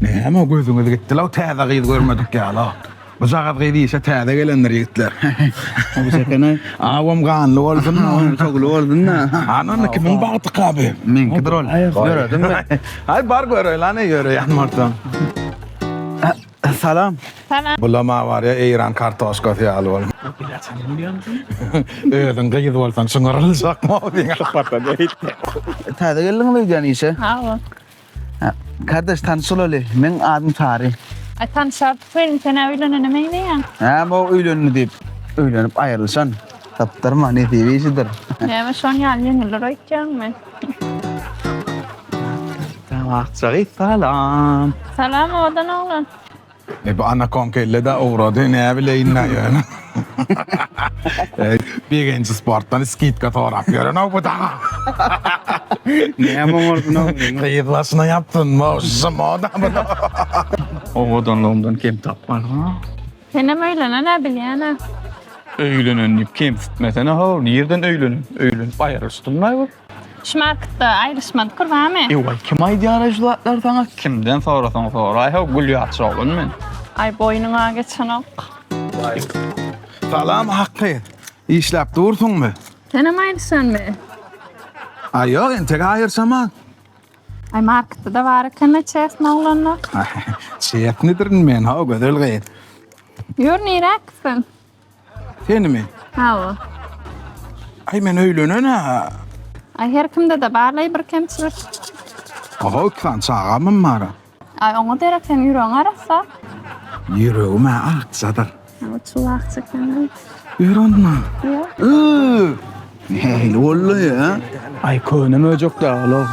Näme gözüňiz gitdi-law täze gyz görmedik ýaly. Bujagaz gyz işe täze gelendir ýigitler. Çekene. Awam ganly bolsun. Awam togly bolsun-da. Ana kimiň bagtyka bu? Meňkidir ol. Ýöredimmi? Aý bar göreý lan ýöreýän bolsaň. Salam. Salam. Bulama bar ya Eýran kartoşkasy ýaly bol. Özüň gyz bolsaň şuňa diňe. Täze geldiňmi öýdýän işe? Hawa. Kardeş tanyş bolaly. Meň adym Sary. Aý tanyşardyk welin sen-ä öýlenene meňzeýäň. Näme o öýlendi diýip. Öýlenip aýrylyşan. Tapdyrma nesibe işidir. Näme şoň ýaly ýeňildir öýtýäňmi? Akjagyz salam. Salam owadan oglan. E bu anakom kelle de ugrady ne bileýin-dä ýöne. Begenji sportdan skidka sorap ýören-ow bu daga. Näme oňardyň-ow? Gyz başyna ýapsyn, moda bu. Owadanlygymdan kem tapman ha. Senem öýlenen-ä bilýän-ä. Öýlenen diýip kemsitmesene how, nirden öýlenen? Öýlenip aýrylyşdym-laý bu. Şu marketde aýrylyşmadyk barmy? Ewaý kim aýdýar-aý şu zatlary saňa? Kimden sorasaň soraý how, gül ýaçy oglan men. Aý boýnuňa geçenok. Salam Hakky. Işläp dursuňmy? Senem aýryşanmy? Aý ýok, entek aýyrşaman. Aý marketde-de bar eken-le çesne oglanlar. Çesnidirin men how gözel gyz. Ýör niräkisiň? Senimi? Hawa. Aý men öýlenen-ä. Aý her kimde-de bar-laý bir kemçilik. Oho iki sany çagamam bar-a. Aý oňa derek seň ýüregiň arassa. Ýüregim-ä akjadyr. Hawa çuw akja eken-ä. Ýör onda. Ýör. Üü! Nähili boldy-a? Aý köne möjek däl-ow.